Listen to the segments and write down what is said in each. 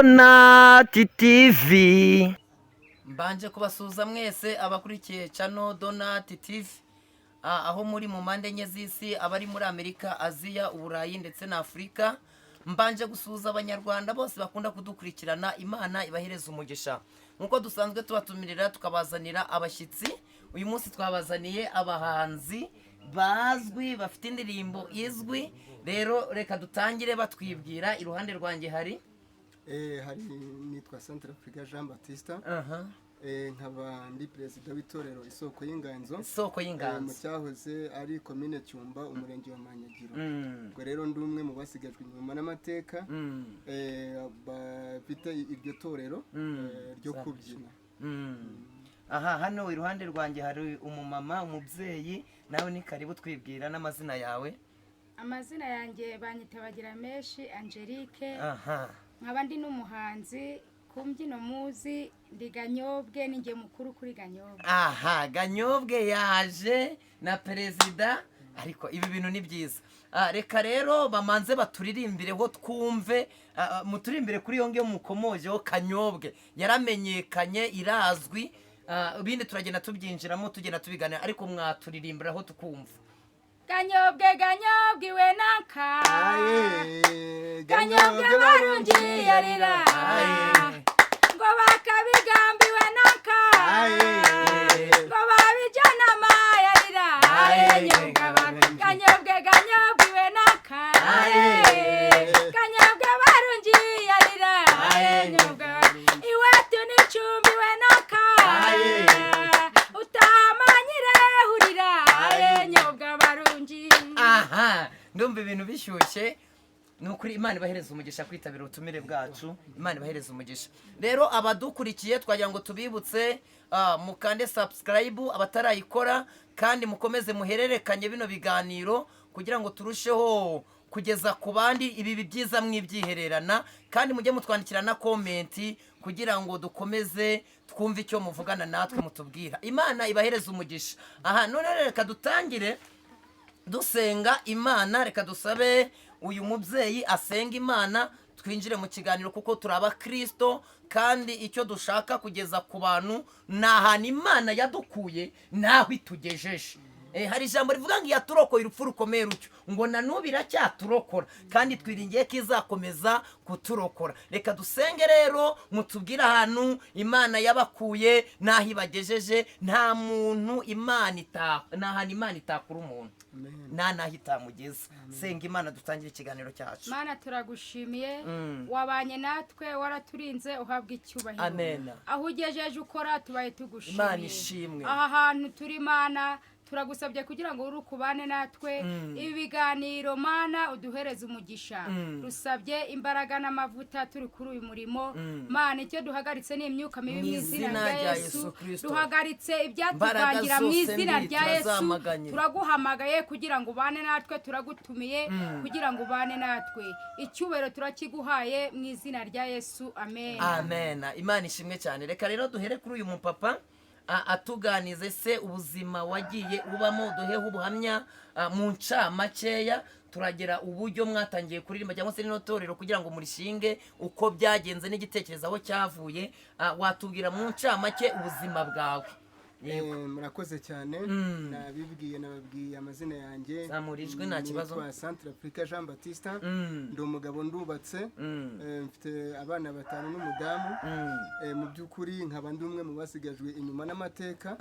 Donati TV. Mbanje kubasuhuza mwese abakurikiye channel Donati TV, aho muri mu mpande enye z'isi, abari muri Amerika, Aziya, Uburayi ndetse na Afurika. Mbanje gusuhuza Abanyarwanda bose bakunda kudukurikirana. Imana ibahereza umugisha. Nk'uko dusanzwe tubatumirira, tukabazanira abashyitsi, uyu munsi twabazaniye abahanzi bazwi bafite indirimbo izwi. Rero reka dutangire batwibwira. Iruhande rwanjye hari Hari nitwa Centre Africa Jean Baptiste, nkaba ndi perezida w'itorero Isoko y'Inganzo Isoko mu y'Inganzo, cyahoze ari komine Cyumba, umurenge wa Manyagiro. Ubwo rero ndi umwe mu basigajwe inyuma n'amateka, bafite iryo torero ryo kubyina. Aha hano iruhande rwanjye hari umumama, umubyeyi. Nawe ni karibu, twibwira n'amazina yawe. Amazina yanjye banyita Bagiramenshi Angelique, nkaba ndi n'umuhanzi ku mbyino muzi ndi Ganyobwe, ni njye mukuru kuri Ganyobwe. Aha Ganyobwe yaje na perezida, ariko ibi bintu ni byiza. Reka rero bamanze baturirimbireho twumve. Muturirimbire kuri iyo ngiyo mukomojeho, Kanyobwe yaramenyekanye, irazwi. Ibindi turagenda tubyinjiramo, tugenda tubiganira, ariko mwaturirimbiraho tukumva. Ganyobwe, Ganyobwe iwe nanka. Aye, Ganyobwe barungiyarira. Aye. Ngo bakabigambiwe nanka. Aye. Ngo babijyana amayarira. Aye. Ganyobwe, Ganyobwe iwe nanka. Aye. Ganyobwe barungiyarira. Aye. Nyobwe iwacu n'icumbi we nanka. Aye. Utamanyire hurira. Aye. Nyobwa barungi. Aha ndumva ibintu bishyushye. Ni ukuri Imana ibahereza umugisha kwitabira ubutumire bwacu. Imana ibahereza umugisha. Rero abadukurikiye, twagira ngo tubibutse, mukande subscribe abatarayikora, kandi mukomeze muhererekanye bino biganiro kugira ngo turusheho kugeza ku bandi ibi byiza mwibyihererana, kandi mujye mutwandikira na comment kugira ngo dukomeze twumve icyo muvugana natwe mutubwira. Imana ibahereza umugisha. Aha none rero reka dutangire dusenga Imana. Reka dusabe uyu mubyeyi asenga Imana, twinjire mu kiganiro, kuko turi abakirisito kandi icyo dushaka kugeza ku bantu ni ahantu Imana yadukuye n'aho itugejeje. Hari ijambo rivuga ngo iyaturokoye urupfu rukomeye rutyo, ngo na n'ubu iracyaturokora, kandi twiringiye ko izakomeza kuturokora. Reka dusenge rero, mutubwire ahantu Imana yabakuye n'aho ibagejeje. Nta muntu Imana ita, nta hantu Imana itakura umuntu, Amen. nta n'aho itamugeza. Senga Imana dutangire ikiganiro cyacu. Mana, turagushimiye, wabanye natwe, waraturinze, uhabwa icyubahiro. Amen. Aho ugejeje ukora, tubaye tugushimiye. Imana ishimwe. Aha hantu turi, Mana, turagusabye kugira ngo uri ukubane natwe ibi biganiro. Mana, uduhereze umugisha. Rusabye imbaraga n'amavuta turi kuri uyu murimo. Mana, icyo duhagaritse ni imyuka mibi mu izina rya Yesu. Yesu Kristo. Duhagaritse Imbaraga ibyatuvangira mu zose izina mbi rya Yesu. turazamaganye. Turaguhamagaye kugira ngo ubane natwe, turagutumiye kugira ngo ubane natwe. Icyubahiro turakiguhaye mu izina rya Yesu, amen. Amen, Imana ishimwe cyane. Reka rero duhere kuri uyu mupapa, atuganize se ubuzima wagiye ubamo, duheho ubuhamya mu ncamakeya. Turagera uburyo mwatangiye kuririmba cyangwa se rino torero kugira ngo murishinge, uko byagenze n'igitekerezo aho cyavuye. Watubwira mu ncamake ubuzima bwawe? Yego. Murakoze cyane. Nabibwiye, nababwiye amazina yanjye. Zamura ijwi, nta kibazo. Nitwa Centre Africa Jean Baptiste, ndi umugabo, ndubatse, mfite abana batanu n'umudamu. Mu by'ukuri nkaba ndi umwe mu basigajwe inyuma n'amateka.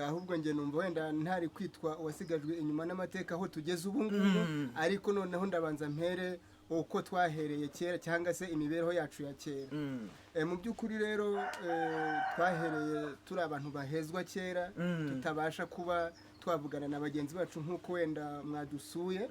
Ahubwo njye numva wenda ntari kwitwa uwasigajwe inyuma n'amateka aho tugeze ubu ngubu, ariko noneho ndabanza mpere uko twahereye kera cyangwa se imibereho yacu ya kera. Mu by'ukuri rero twahereye turi abantu bahezwa kera, tutabasha kuba twavugana na bagenzi bacu nk'uko wenda mwadusuye,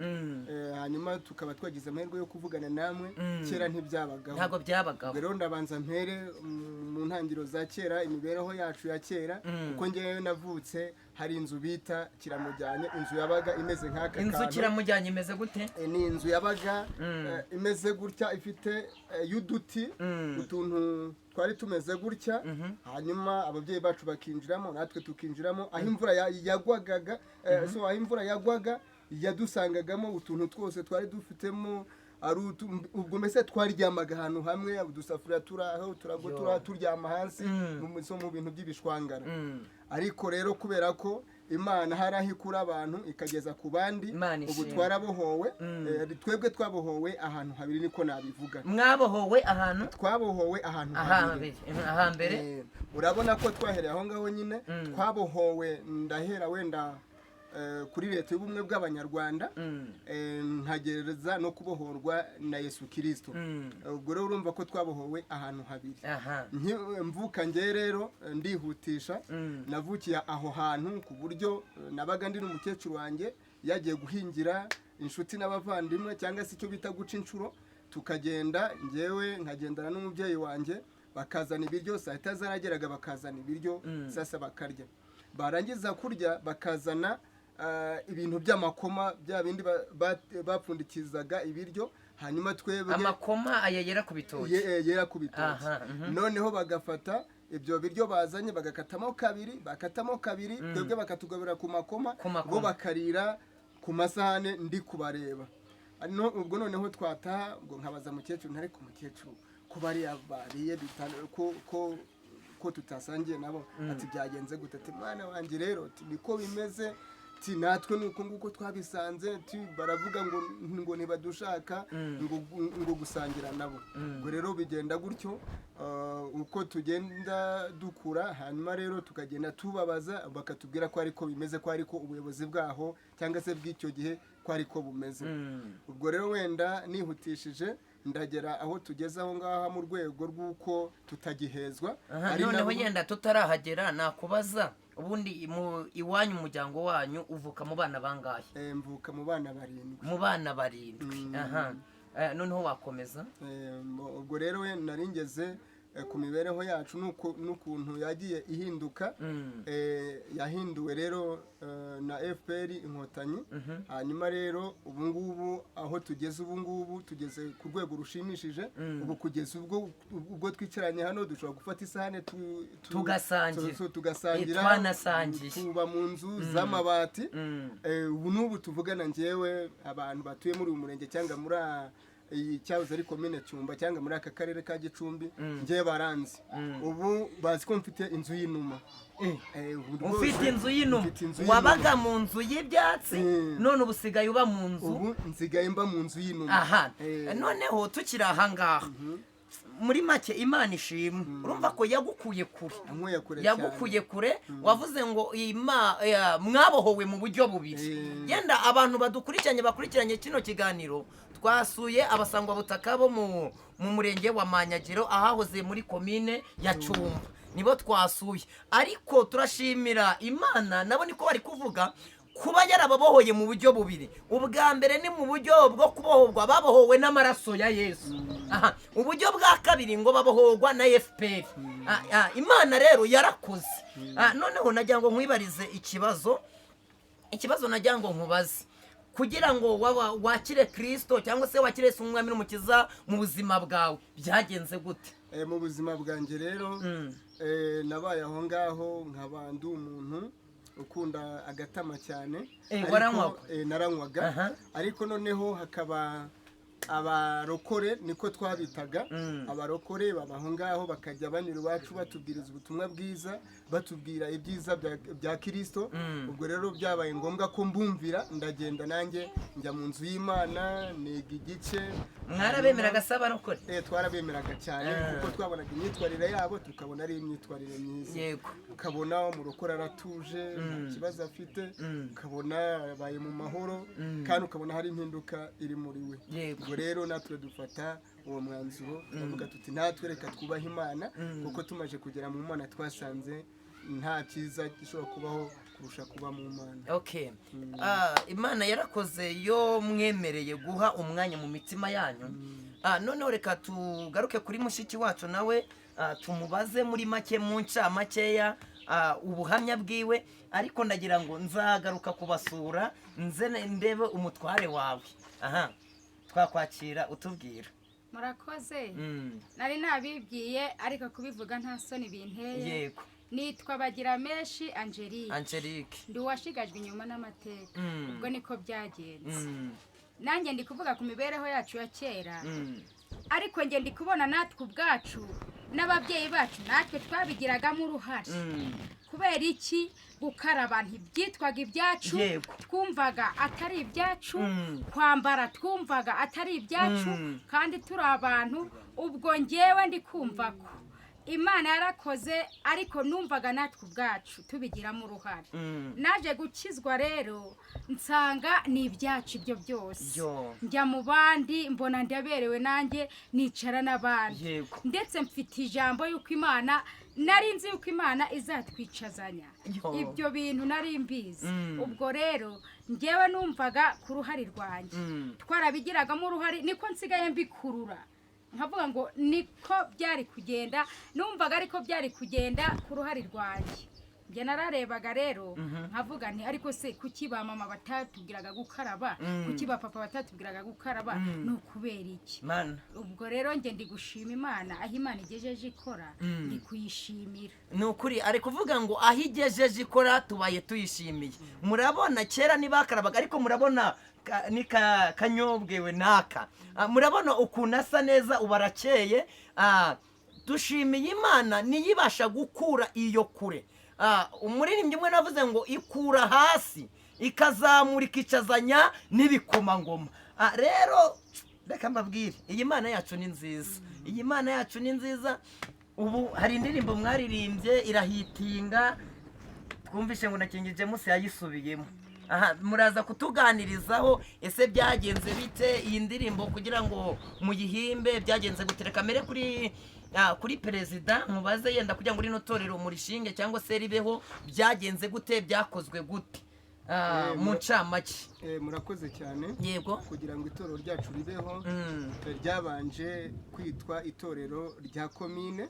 hanyuma tukaba twagize amahirwe yo kuvugana namwe. Kera ntibyabagaho. Ntabwo byabagaho. Rero ndabanza mpere mu ntangiriro za kera, imibereho yacu ya kera, kuko ngewe navutse hari inzu bita Kiramujyanye, inzu yabaga imeze nk'aka Inzu kantu. Kiramujyanye imeze gute? Ni inzu yabaga imeze gutya, ifite y'uduti, utuntu twari tumeze gutya, hanyuma ababyeyi bacu bakinjiramo, natwe tukinjiramo. Aho imvura yagwagaga, so aho imvura yagwaga yadusangagamo, utuntu twose twari dufitemo. Ari ubwo mbese twaryamaga ahantu hamwe, udusafuriya turi aho, turago Yo. turi aho, turyama hasi so mu bintu by'ibishwangara. Ariko rero kubera ko Imana hari aho ikura abantu ikageza ku bandi, Imana ubu ishimwe. twarabohowe. Twebwe twabohowe ahantu habiri, niko nabivuga. Mwabohowe ahantu Twabohowe ahantu habiri. Ahambere, ahambere. Urabona ko twahereye aho ngaho nyine twabohowe. Ndahera wenda kuri Leta y'Ubumwe bw'Abanyarwanda, nkagereza no kubohorwa na Yesu Kirisito. Ubwo rero urumva ko twabohowe ahantu habiri. Mvuka ngewe rero, ndihutisha, navukiye aho hantu ku buryo nabaga ndi n'umukecuru wanjye, yagiye guhingira inshuti n'abavandimwe cyangwa se icyo bita guca inshuro, tukagenda, ngewe nkagendana n'umubyeyi wanjye, bakazana ibiryo saa sita zarageraga, bakazana ibiryo sasa bakarya, barangiza kurya bakazana ibintu by'amakoma, bya bindi bapfundikizaga ibiryo, hanyuma twebwe Amakoma aya yera ku bitoki? Yera ku bitoki. Noneho bagafata ibyo biryo bazanye bagakatamo kabiri, bakatamo kabiri, twebwe bakatugabura ku makoma, Ku makoma. bo bakarira ku masahane ndi kubareba. No, ubwo noneho twataha, ubwo nkabaza mukecuru, ntari ku mukecuru ko bariya bariye ko tutasangiye nabo, ati byagenze gute? Ati mwana wanjye rero, ati niko bimeze, ati natwe nuko nguko twabisanze, ati baravuga ngo ntibadushaka, ngo gusangira nabo. Ubwo rero bigenda gutyo, uko tugenda dukura, hanyuma rero tukagenda tubabaza, bakatubwira ko ariko bimeze, ko ariko ubuyobozi bwaho cyangwa se bw'icyo gihe ko ariko bumeze. Ubwo rero wenda nihutishije, ndagera aho tugeze aho ngaho mu rwego rw'uko tutagihezwa. Ari Noneho yenda tutarahagera, nakubaza ubundi mu iwanyu, umuryango wanyu uvuka mu bana bangahe? Mvuka mu bana barindwi. Mu bana barindwi, aha. Noneho wakomeza. Ubwo rero we nari ngeze ku mibereho yacu n'ukuntu yagiye ihinduka. Yahinduwe rero na FPR Inkotanyi. Hanyuma rero ubu ngubu aho tugeze, ubu ngubu tugeze ku rwego rushimishije. Ubu kugeza ubwo twicaranye hano dushobora gufata isahane Tugasangira. Tugasangira. Twanasangiye. Tuba mu nzu z'amabati. Ubu n'ubu tuvugana, njyewe abantu batuye muri uyu murenge cyangwa muri iyi cyahoze ari komine Cyumba cyangwa muri aka karere ka Gicumbi, njyewe baranzi, ubu bazi ko mfite inzu y'inuma. Ubu rwose Ufite inzu y'inuma? Mfite inzu y'inuma. Wabaga mu nzu y'ibyatsi, none ubu usigaye uba mu nzu? Ubu nsigaye mba mu nzu y'inuma. Noneho tukiri ahangaha, muri make Imana ishimwe, urumva ko yagukuye kure. Yankuye kure cyane. Yagukuye kure. Wavuze ngo mwabohowe mu buryo bubiri. Yenda abantu badukurikiranye, bakurikiranye kino kiganiro, twasuye abasangwabutaka bo mu murenge wa Manyagiro, ahahoze muri komine ya Cyumba, nibo twasuye. Ariko turashimira Imana, nabo niko bari kuvuga, kuba yarababohoye mu buryo bubiri. Ubwa mbere ni mu buryo bwo kubohorwa, babohowe n'amaraso ya Yesu. Aha, uburyo bwa kabiri ngo babohorwa na FPR. Imana rero yarakoze. Noneho nagira ngo nkwibarize ikibazo, ikibazo nagira ngo nkubaze: kugira ngo waba wakire Kirisito cyangwa se wakire Yesu nk'umwami n'umukiza mu buzima bwawe, byagenze gute? Mu buzima bwanjye rero, nabaye aho ngaho nkaba ndi umuntu ukunda agatama cyane. Waranywaga? Naranywaga. Ariko noneho hakaba abarokore, niko twabitaga, abarokore baba aho ngaho, bakajya banyura iwacu batubwiriza ubutumwa bwiza, batubwira ibyiza bya Kirisito. Ubwo rero byabaye ngombwa ko mbumvira, ndagenda nanjye njya mu nzu y'Imana, niga igice. Mwarabemeraga se abarokore? Twarabemeraga cyane, kuko twabonaga imyitwarire yabo tukabona ari imyitwarire myiza. Ukabona umurokore aratuje, nta kibazo afite, ukabona abaye mu mahoro, kandi ukabona hari impinduka iri muri we. Ubwo rero natwe dufata uwo mwanzuro, turavuga tuti natwe reka twubahe Imana, kuko tumaze kugera mu Mana twasanze nta cyiza gishobora kubaho kurusha kuba mu Mana. Okay. Imana yarakoze yo mwemereye guha umwanya mu mitima yanyu. Noneho reka tugaruke kuri mushiki wacu nawe, tumubaze muri make, mu ncamakeya, ubuhamya bwiwe. Ariko ndagira ngo nzagaruka kubasura, nze ndebe umutware wawe. Aha twakwakira, utubwira. Murakoze. Nari nabibwiye, ariko kubivuga nta soni binteye. Nitwa Bagiramenshi Angelique. Angelique. Ndi uwashigajwe inyuma n'amateka. Ubwo niko byagenze. Nanjye ndi kuvuga ku mibereho yacu ya kera, ariko njye ndi kubona natwe ubwacu n'ababyeyi bacu natwe twabigiragamo uruhare. Kubera iki? Gukaraba ntibyitwaga ibyacu. Twumvaga atari ibyacu. Kwambara twumvaga atari ibyacu, kandi turi abantu. Ubwo ngewe ndi kumva ko Imana yarakoze, ariko numvaga natwe ubwacu tubigiramo uruhare. Naje gukizwa rero, nsanga ni ibyacu ibyo byose. Njya mu bandi, mbona ndaberewe, nanjye nicara n'abandi. Ndetse mfite ijambo y'uko Imana, nari nzi yuko Imana izatwicazanya. Ibyo bintu nari mbizi. Ubwo rero ngewe numvaga ku ruhare rwanjye twarabigiragamo uruhare, niko nsigaye mbikurura nkavuga ngo niko byari kugenda. Numvaga ariko byari kugenda ku ruhare rwanjye. Njye nararebaga rero nkavuga nti: "Ariko se kuki ba mama batatubwiraga gukaraba? Kuki ba papa batatubwiraga gukaraba? Ni ukubera iki?" Mana. Ubwo rero njye ndi gushima Imana aho Imana igejeje ikora, ndi kuyishimira. Ni ukuri, ari kuvuga ngo aho igejeje ikora tubaye tuyishimiye. Murabona kera ntibakarabaga, ariko murabona ni kanyobwewe naka. Murabona ukuntu asa neza ubu, arakeye. Dushimiye Imana niyo ibasha gukura iyo kure. Umuririmbyi umwe navuze ngo ikura hasi ikazamura ikicazanya n'ibikomangoma. Rero reka mbabwire, iyi Mana yacu ni nziza, iyi Mana yacu ni nziza. Ubu hari indirimbo mwaririmbye irahitinga, twumvishe ngo na King James yayisubiyemo. Aha muraza kutuganirizaho, ese byagenze bite iyi ndirimbo kugira ngo muyihimbe? Byagenze gute? Reka mbere kuri perezida mubaze yenda kugira ngo rino torero murishinge cyangwa se ribeho, byagenze gute, byakozwe gute? Mu ncamake. Murakoze cyane. Kugira ngo itorero ryacu ribeho, ryabanje kwitwa itorero rya komine,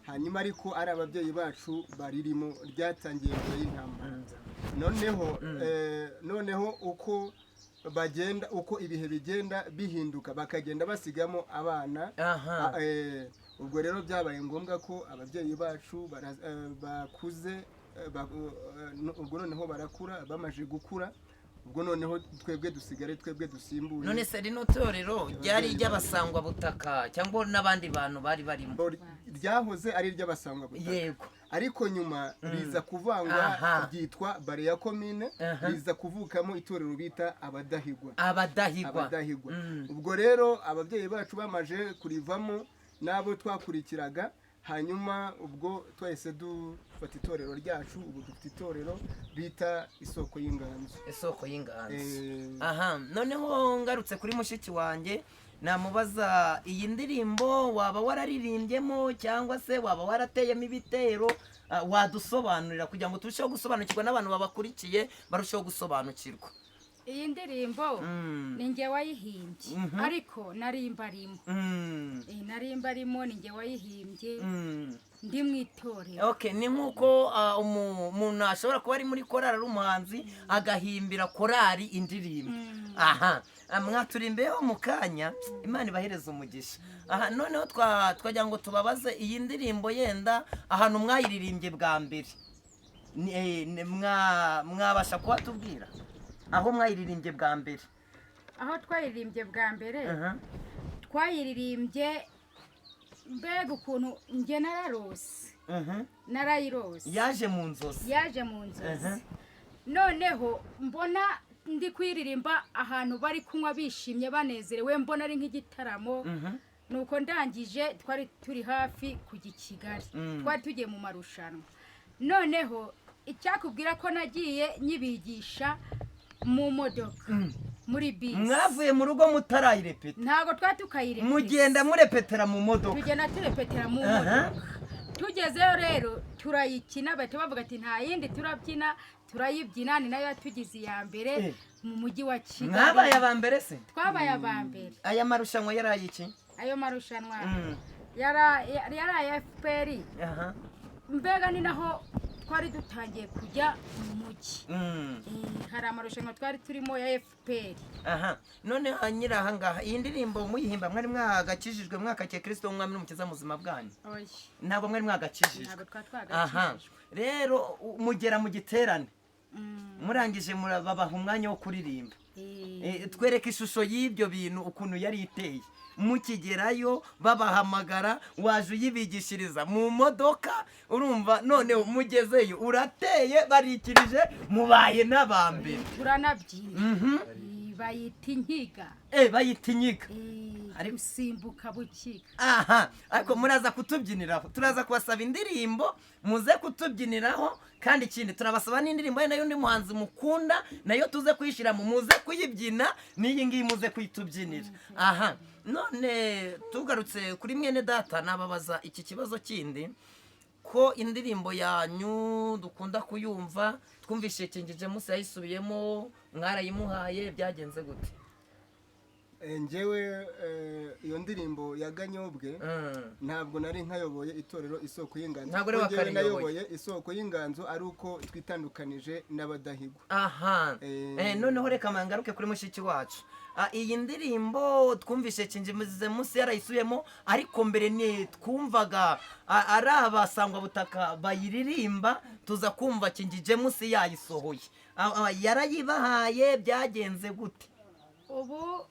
hanyuma ariko ari ababyeyi bacu baririmo. Ryatangiye mbere y'intambara. Noneho uko bagenda, uko ibihe bigenda bihinduka, bakagenda basigamo abana. Ubwo rero byabaye ngombwa ko ababyeyi bacu bakuze, ubwo noneho barakura, bamaze gukura, ubwo noneho twebwe dusigare, twebwe dusimbuye. None se rino torero ryari iry'abasangwabutaka cyangwa n'abandi bantu bari barimo? Ryahoze ari iry'abasangwabutaka, ariko nyuma riza kuvangwa, ryitwa bare ya komine, riza kuvukamo itorero bita Abadahigwa. Abadahigwa. Abadahigwa. Ubwo rero ababyeyi bacu bamaje kurivamo n'abo twakurikiraga, hanyuma ubwo twahise dufata itorero ryacu. Ubu dufite itorero bita Isoko y'Inganzo. Isoko y'Inganzo. Aha noneho ngarutse kuri mushiki wanjye, namubaza iyi ndirimbo waba wararirimbyemo cyangwa se waba warateyemo ibitero, wadusobanurira kugira ngo turusheho gusobanukirwa n'abantu babakurikiye barusheho gusobanukirwa. Iyi ndirimbo ni njye wayihimbye, ariko nari mbarimo. Nari mbarimo, ni njye wayihimbye ndi mu itorero. Okay, ni nk'uko umuntu ashobora kuba ari muri korari, ari umuhanzi, agahimbira korari indirimbo. Aha mwaturimbeho mu kanya, Imana ibahereza umugisha. Aha noneho twagira ngo tubabaze iyi ndirimbo yenda ahantu mwayiririmbye bwa mbere. Mwabasha kuba tubwira aho mwayiririmbye bwa mbere? Aho twayiririmbye bwa mbere, twayiririmbye, mbega ukuntu njye nararose. Narayirose. Yaje mu nzozi? Yaje mu nzozi. Noneho mbona ndi kuyiririmba ahantu bari kunywa, bishimye, banezerewe, mbona ari nk'igitaramo. Nuko ndangije, twari turi hafi kujya i Kigali, twari tugiye mu marushanwa. Noneho icyakubwira ko nagiye nyibigisha mu modoka, muri bisi. Mwavuye mu rugo mutarayirepeta? Ntabwo twari tukayirepeta. Mugenda murepetera mu modoka? Tugenda turepetera mu modoka. Tugezeyo rero turayikina, bahita bavuga ati: "Nta yindi turabyina." Turayibyina, ni nayo yatugize iya mbere mu mujyi wa Kigali. Mwabaye aba mbere se? Twabaye aba mbere. Aya marushanwa yari ayiki? Ayo marushanwa yari aya FPR. Mbega ni naho twari dutangiye kujya mu mujyi. Hari amarushanwa twari turimo ya FPR. Aha none nyiri aha ngaha, iyi ndirimbo muyihimba mwari mwagakijijwe, mwakakiye Kirisito w'Umwami n'Umukiza mu buzima bwanyu? Oya. Ntabwo mwari mwagakijijwe? Ntabwo twari twagakijijwe. Rero mugera mu giterane, murangije babaha umwanya wo kuririmba. Twereke ishusho y'ibyo bintu ukuntu yari iteye mukigerayo, babahamagara, waje uyibigishiriza mu modoka. Urumva none mugezeyo urateye, barikirije, mubaye n'abambere. Turanabyina. Bayita inkiga. Bayita inyiga. Gusimbuka bukiga. Aha, ariko muraza kutubyiniraho, turaza kubasaba indirimbo muze kutubyiniraho. Kandi ikindi turabasaba n'indirimbo ye nayo undi muhanzi mukunda, nayo tuze kuyishyira mu muze kuyibyina, n'iyi ngiyi muze kuyitubyinira. Aha none tugarutse kuri mwene data, nababaza iki kibazo kindi: ko indirimbo yanyu dukunda kuyumva, twumvishe King James yayisubiyemo, mwarayimuhaye, byagenze gute? Njyewe iyo ndirimbo ya Ganyobwe ntabwo nari nkayoboye itorero Isoko y'Inganzo. Ntabwo ari Kuko njyewe wakariyoboye. nayoboye Isoko y'Inganzo ari uko twitandukanije n'Abadahigwa. Aha. Noneho reka mangaruke kuri mushiki wacu. Iyi ndirimbo twumvishe King James yarayisubiyemo, ariko mbere ni twumvaga ari abasangwabutaka bayiririmba, tuza kumva King James yayisohoye. Yarayibahaye, byagenze gute? Ubu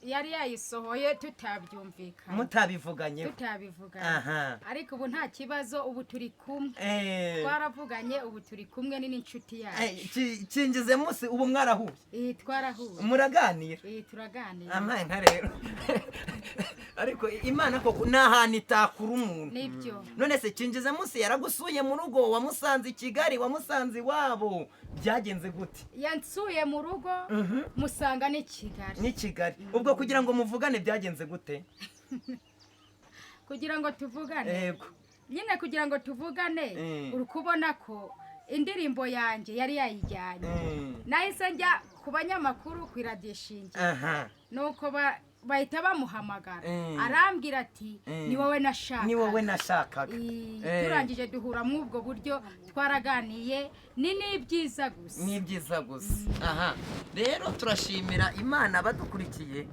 yari yayisohoye tutabyumvikanye. Mutabivuganyeho. Tutabivuganye. Ariko ubu nta kibazo, ubu turi kumwe. Twaravuganye, ubu turi kumwe, ni n'inshuti yacu. King James ubu mwarahuye? Twarahuye. Muraganira? Turaganira. Amaye nka rero, ariko Imana koko ni ahantu itakura umuntu. Nibyo. None se King James yaragusuye mu rugo, wamusanze i Kigali, wamusanze iwabo, byagenze gute? Yansuye mu rugo, musanga n'i Kigali. N'i Kigali. Ubwo kugira ngo muvugane byagenze gute? Kugira ngo tuvugane? Yego. Nyine kugira ngo tuvugane, uri kubona ko indirimbo yanjye yari yayijyanye. Nahise njya ku banyamakuru ku iradiyo Shingiro, nuko bahita bamuhamagara, arambwira ati: "Ni wowe nashakaga." Ni wowe nashakaga. Turangije duhura muri ubwo buryo, twaraganiye, ni n'ibyiza gusa. Ni byiza gusa. Aha rero turashimira Imana. Abadukurikiye,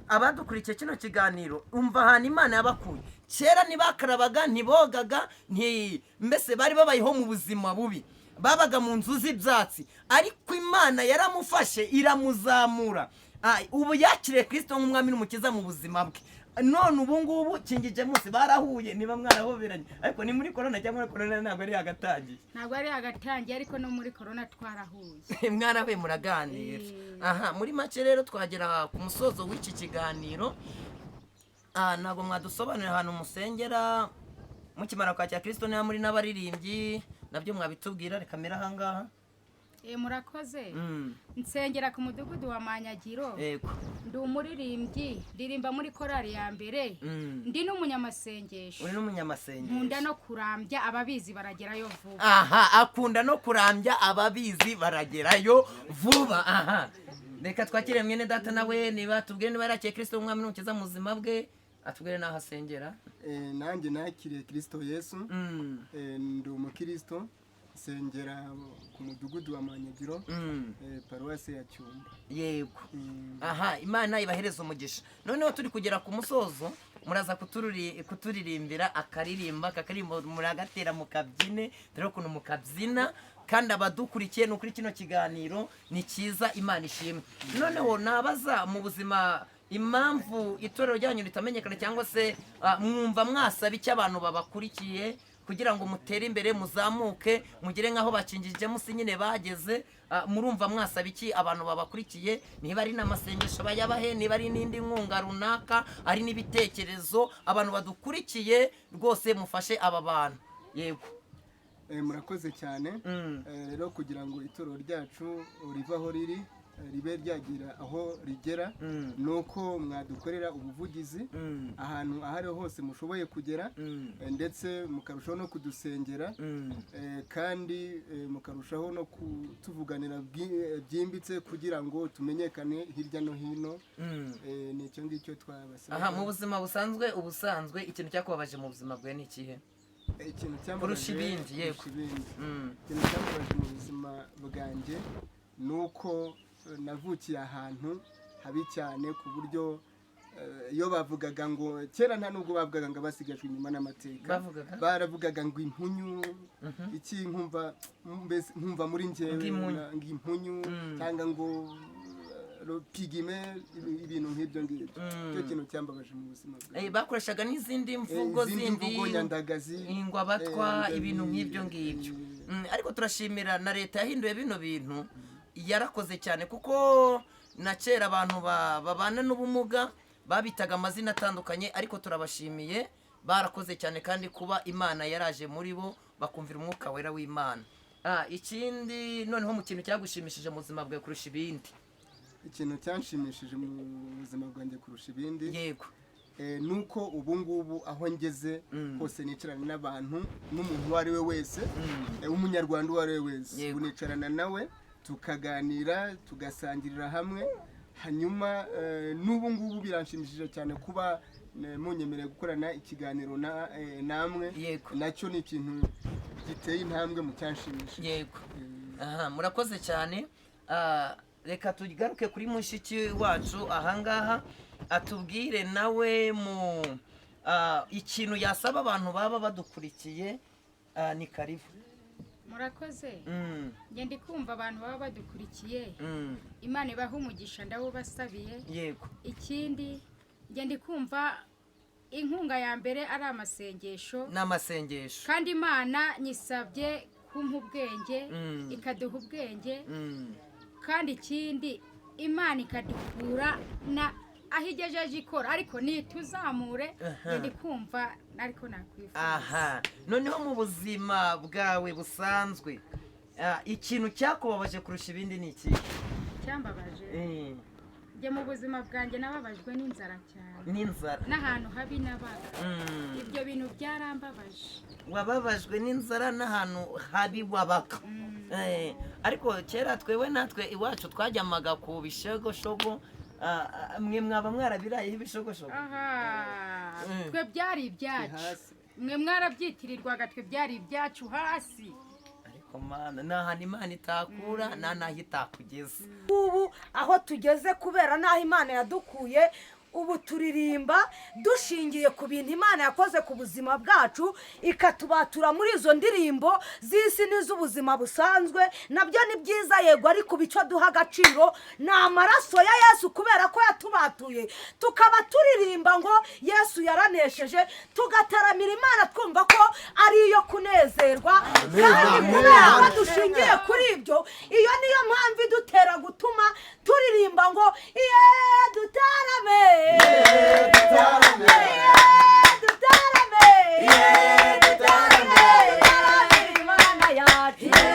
abadukurikiye kino kiganiro, umva ahantu Imana yabakuye. Kera ntibakarabaga, ntibogaga, mbese bari babayeho mu buzima bubi, babaga mu nzu z'ibyatsi, ariko Imana yaramufashe iramuzamura. Ubu yakiriye Kirisito nk'umwami n'umukiza mu buzima bwe. None ubu ngubu King James barahuye, niba mwarahoberanye, ariko ni muri korona cyangwa muri korona ntabwo ari yagatangiye? Ntabwo ari yagatangiye, ariko no muri korona twarahuye. Mwarahuye muraganira. Aha muri make rero twagera ku musozo w'iki kiganiro. Ntabwo mwadusobanurira ahantu musengera mukimara kwakira Kirisito, niba muri n'abaririmbyi nabyo mwabitubwira. Reka mbere ahangaha. Murakoze. Nsengera ku mudugudu wa Manyagiro. Ndi umuririmbyi, ndirimba muri korali ya mbere. Ndi n'umunyamasengesho. Uri n'umunyamasengesho. Nkunda no kurambya, ababizi baragerayo vuba. Aha, akunda no kurambya, ababizi baragerayo vuba. Aha reka twakire mwene data nawe, niba tubwire niba yarakiye Kirisito umwami n'umukiza mu buzima bwe, atubwire n'aho asengera. Nanjye nakiriye Kirisito Yesu. Ndi umukristo, nsengera ku mudugudu wa Manyagiro, paruwasi ya Cyumba. Yego. Aha Imana ibahereza umugisha. Noneho turi kugera ku musozo, muraza kuturirimbira akaririmba, akaririmbo muragatera mukabyine, dore ukuntu mukabyina. Kandi abadukurikiye, ni ukuri kino kiganiro ni cyiza, Imana ishimwe. Noneho nabaza mu buzima impamvu itorero ryanyu ritamenyekana, cyangwa se mwumva mwasaba icyo abantu babakurikiye kugira ngo mutere imbere, muzamuke, mugere nk'aho ba King James nyine bageze. Murumva mwasaba iki abantu babakurikiye? Niba ari n'amasengesho bayabahe, niba ari n'indi nkunga runaka, ari n'ibitekerezo, abantu badukurikiye rwose mufashe aba bantu. Yego. Murakoze cyane. Rero kugira ngo itorero ryacu rive aho riri, ribe ryagira aho rigera, ni uko mwadukorera ubuvugizi ahantu aho ariho hose mushoboye kugera, ndetse mukarushaho no kudusengera, kandi mukarushaho no kutuvuganira byimbitse kugira ngo tumenyekane hirya no hino. Ni icyo ngicyo twabasaba. Aha mu buzima busanzwe, ubusanzwe ikintu cyakubabaje mu buzima bwawe ni ikihe? Ikintu cyambabaje Kurusha ibindi, yego. Kurusha ibindi. Ikintu cyambabaje mu buzima bwanjye ni uko navukiye ahantu habi cyane ku buryo Iyo bavugaga ngo kera, nta nubwo bavugaga ngo abasigajwe inyuma n'amateka. Bavugaga? Baravugaga ngo impunyu iki, nkumva mbese nkumva muri njyewe Ngo impunyu. Ngo impunyu cyangwa ngo pygmée, ibintu nk'ibyo ngibyo. Icyo kintu cyambabaje mu buzima bwanjye. Bakoreshaga n'izindi mvugo izindi zindi, mvugo nyandagazi, ingwabatwa, ibintu nk'ibyo ngibyo. Ariko turashimira na leta yahinduye bino bintu, yarakoze cyane, kuko na kera abantu babana n'ubumuga babitaga amazina atandukanye, ariko turabashimiye, barakoze cyane, kandi kuba Imana yaraje muri bo bakumvira umwuka wera w'Imana. Ikindi noneho, mu kintu cyagushimishije mu buzima bwawe kurusha ibindi? Ikintu cyanshimishije mu buzima bwanjye kurusha ibindi, nuko ubu ngubu aho ngeze hose nicarana n'abantu, n'umuntu uwo ari we wese, w'umunyarwanda uwo ari we wese, ubu nicarana nawe tukaganira, tugasangirira hamwe. Hanyuma n'ubu ngubu biranshimishije cyane kuba munyemereye gukorana ikiganiro namwe. Nacyo ni ikintu giteye intambwe mu cyanshimishije. Yego, aha murakoze cyane. Reka tugaruke kuri mushiki wacu ahangaha, atubwire nawe mu ikintu yasaba abantu baba badukurikiye. Ni karibu. Murakoze. Njye ndi kumva abantu baba badukurikiye, Imana ibaha umugisha, ndawubasabiye. Ikindi, njye ndi kumva inkunga ya mbere ari amasengesho. N'amasengesho. Kandi Imana nyisabye kumpa ubwenge, ikaduha ubwenge. Kandi ikindi, Imana ikadukura na aho igejeje ikora, ariko nituzamure. Njye ndi kumva ariko nakwifuza. Aha noneho mu buzima bwawe busanzwe, ikintu cyakubabaje kurusha ibindi ni ikihe? Cyambabaje? Njye mu buzima bwanjye nababajwe n'inzara cyane. N'inzara. N'ahantu habi nabaga. Ibyo bintu byarambabaje. Wababajwe n'inzara n'ahantu habi wabaga. Ariko kera twewe natwe iwacu twajyamaga ku bishogoshogo. Mwe mwaba mwarabirayeho ibishogoshogo? Aha, twe byari ibyacu. Hasi. Mwe mwarabyitirirwaga, twe byari ibyacu hasi. Ariko Mana, ni ahantu Imana itakura nta n'aho itakugeza. Ubu aho tugeze kubera n'aho Imana yadukuye, ubu turirimba dushingiye ku bintu Imana yakoze ku buzima bwacu, ikatubatura muri izo ndirimbo z'isi n'iz'ubuzima busanzwe. Nabyo ni byiza, yego, ariko ubu icyo duha agaciro ni amaraso ya Yesu, kubera ko yatubatuye, tukaba turirimba ngo Yesu yaranesheje, tugataramira Imana twumva ko ari iyo kunezerwa. Kandi kubera ko dushingiye kuri ibyo, iyo niyo mpamvu idutera gutuma turirimba ngo iye dutarame, iye dutarame, iye dutarame, dutaramire Imana yacu, iye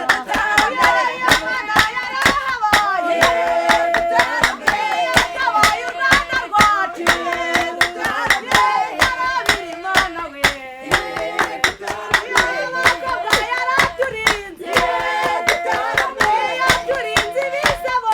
dutarame, Imana yarahabaye, iye dutarame, yatabaye u Rwanda rwacu, iye dutarame, dutaramire Imana we, iye dutarame, abakobwa yaraturinze, iye dutarame, yaturinze ibisebo.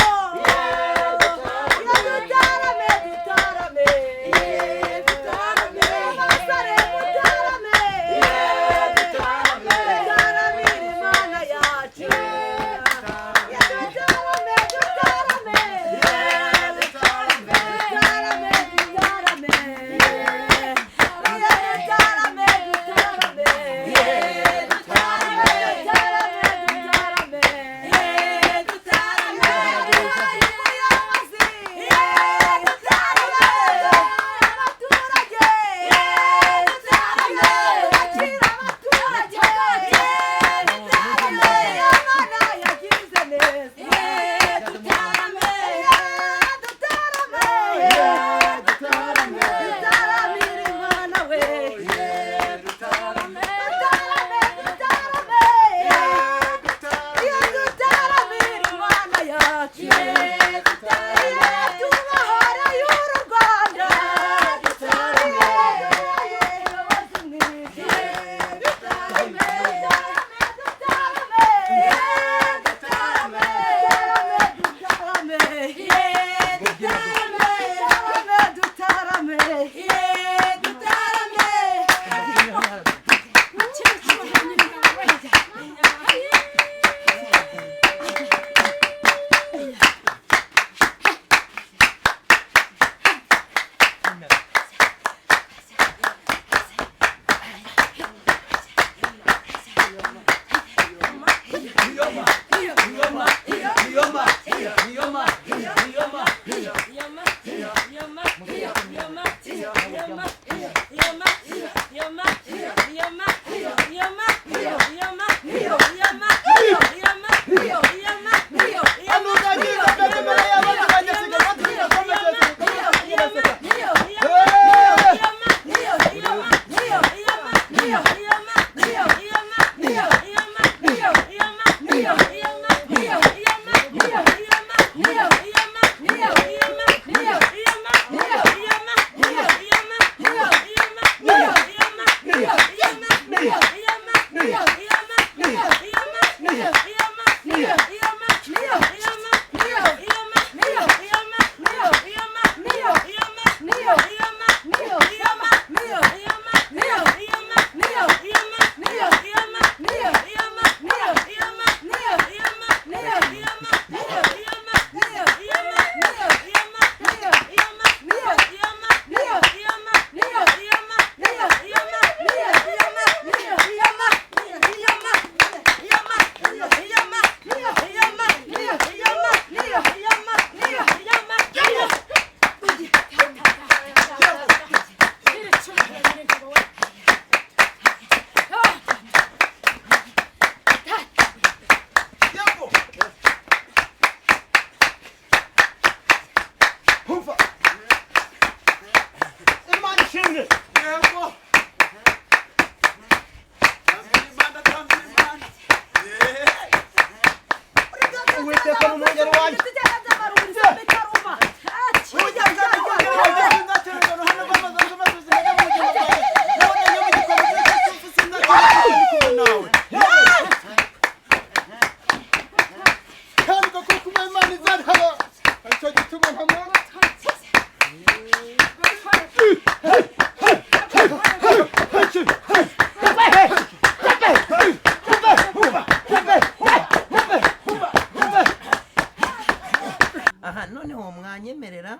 Noneho mwanyemerera,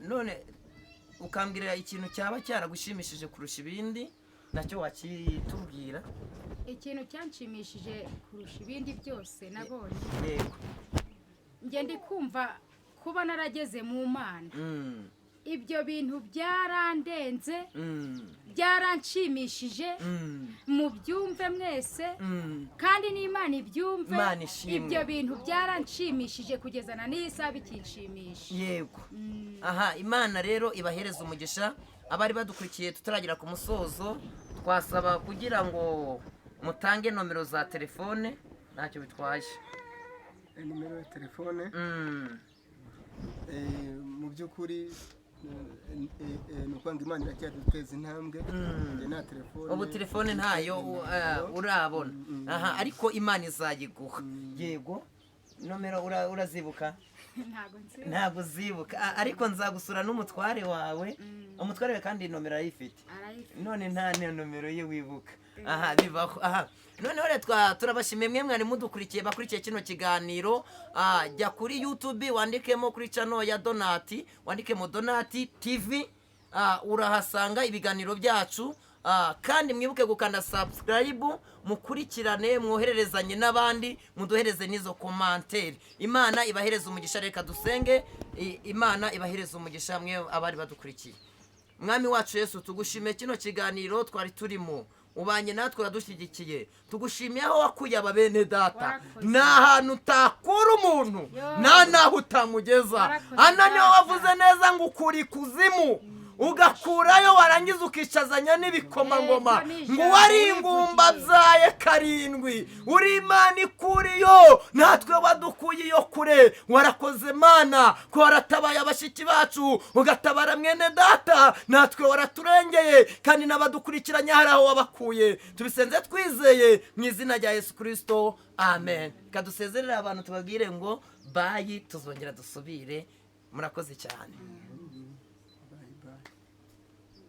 none ukambwira ikintu cyaba cyaragushimishije kurusha ibindi, nacyo wakitubwira. Ikintu cyanshimishije kurusha ibindi byose nabonye, njye ndi kumva kuba narageze mu Mana, ibyo bintu byarandenze, byaranshimishije. Mubyumve mwese, kandi n'Imana ibyumve. Imana ishimwe. Ibyo bintu byaranshimishije kugeza na n'iyi saha bikinshimisha. Yego. Aha, Imana rero ibahereza umugisha. Abari badukurikiye, tutaragera ku musozo, twasaba kugira ngo mutange nomero za telefone, ntacyo bitwaye. Nimero ya telefone? Mu by'ukuri, ni ukuvuga ngo Imana iracyaduteza intambwe. Njye nta telefone. Ubu telefone ntayo urabona. Aha, ariko Imana izayiguha. Yego, nomero urazibuka? Ntabwo nzi. Ntabwo uzibuka. Ariko nzagusura n'umutware wawe. Umutware wawe kandi nomero arayifite. Arayifite. None nta nomero ye wibuka? Aha, bibaho. Aha, noneho rero turabashimiye mwe mwari mudukurikiye, bakurikiye kino kiganiro. Jya kuri YouTube, wandikemo kuri channel ya Donati, wandikemo Donati TV, urahasanga ibiganiro byacu. Kandi mwibuke gukanda subscribe, mukurikirane, mwohererezanye n'abandi, muduhereze n'izo commentaire. Imana ibahereze umugisha. Reka dusenge. Imana ibahereze umugisha mwe abari badukurikiye. Mwami wacu Yesu, tugushimiye kino kiganiro twari turimo, ubanye natwe, uradushyigikiye. Tugushimiye aho wakuye aba bene data. Warakoze. Ni ahantu utakura umuntu, Yo. nta n'aho utamugeza. Warakoze, Ana niwe Data. wavuze neza ngo ukura ikuzimu ugakurayo, warangiza ukicazanya n'ibikomangoma. Yego, ni Ngo ijambo uwari ingumba wivugiye. abyaye karindwi. Uri Imana ikuriyo, natwe wadukuye iyo kure. Warakoze Mana ko waratabaye abashyitsi bacu, ugatabara mwene data, natwe waraturengeye, kandi n'abadukurikiranye hari aho wabakuye. Tubisenze twizeye mu izina rya Yesu Kirisito, amen. Reka dusezerere abantu, tubabwire ngo bye, tuzongera dusubire. Murakoze cyane.